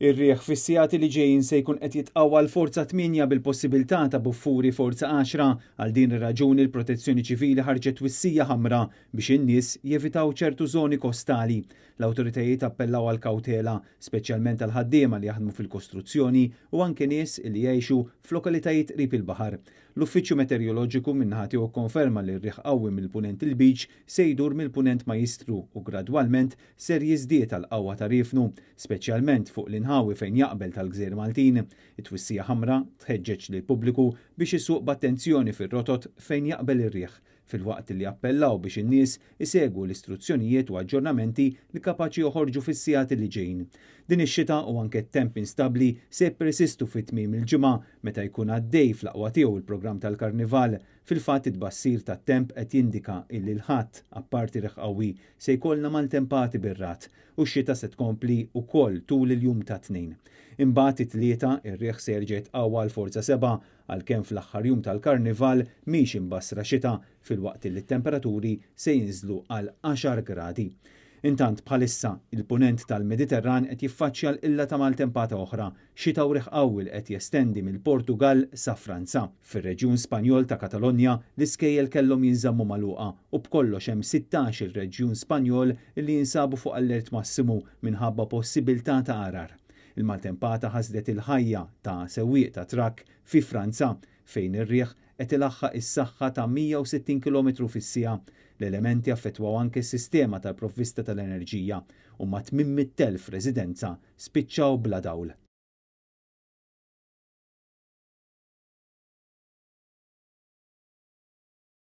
Ir-riħ fis-sigħat li ġejjin se jkun qed jitqawwa għal forza 8 bil-possibilità ta' buffuri forza 10. Għal din ir-raġuni l-Protezzjoni Ċivili ħarġet twissija ħamra biex in-nies jevitaw ċertu żoni kostali. L-awtoritajiet appellaw għal kawtela, speċjalment għal ħaddiema li jaħdmu fil-kostruzzjoni u anke nies li jgħixu f'lokalitajiet qrib il-baħar. L-Uffiċċju Meteoroloġiku min-naħa tiegħu kkonferma li r-riħ qawwi mill-Punent il-Lbiċ se jdur mill-Punent Majjistru u gradwalment ser jiżdied għal qawwa ta' riefnu, speċjalment fuq l-inħawi fejn jaqbel tal-Gżejjer Maltin. It-twissija ħamra tħeġġeġ lill-pubbliku biex isuq b'attenzjoni fir-rotot fejn jaqbel ir-riħ, filwaqt li appellaw biex in-nies isegwu l-istruzzjonijiet u aġġornamenti li kapaċi joħorġu fis-sigħat li ġejjin. Din ix-xita u anke t-temp instabbli se jippersistu fi tmiem il-ġimgħa meta jkun għaddej fl-aqwa tiegħu il-programm tal-Karnival. Fil-fatt it-tbassir tat-temp qed jindika illi l-Ħadd, apparti riħ qawwi, se jkollna maltempati bir-ragħad u x-xita se tkompli wkoll tul il-jum tat-Tnejn. Imbagħad it-Tlieta, ir-riħ se jerġa' jitqawwa għal forza 7 għalkemm fl-aħħar jum tal-Karnival mhix imbassra xita filwaqt li t-temperaturi se jinżlu għal 10 gradi. Intant bħalissa, il-Punent tal-Mediterran qed jiffaċċja l-qilla ta' maltempata oħra, xita u riħ qawwi li qed jestendi mill-Portugall sa Franza. Fir-reġjun Spanjol ta' Katalonja, l-iskejjel kellhom jinżammu magħluqa u b'kollox hemm 16-il reġjun Spanjol li jinsabu fuq allert massimu minħabba possibilità ta' għargħar. Il-maltempata ħasdet il-ħajja ta' sewwieq ta' trakk fi Franza, fejn ir-riħ qed ilaħħaq is-saħħa ta' 160 kilometru fis-siegħa. L-elementi affettwaw anke s-sistema tal-provvista tal-enerġija u ma' 800,000 residenza spiċċaw bla dawl.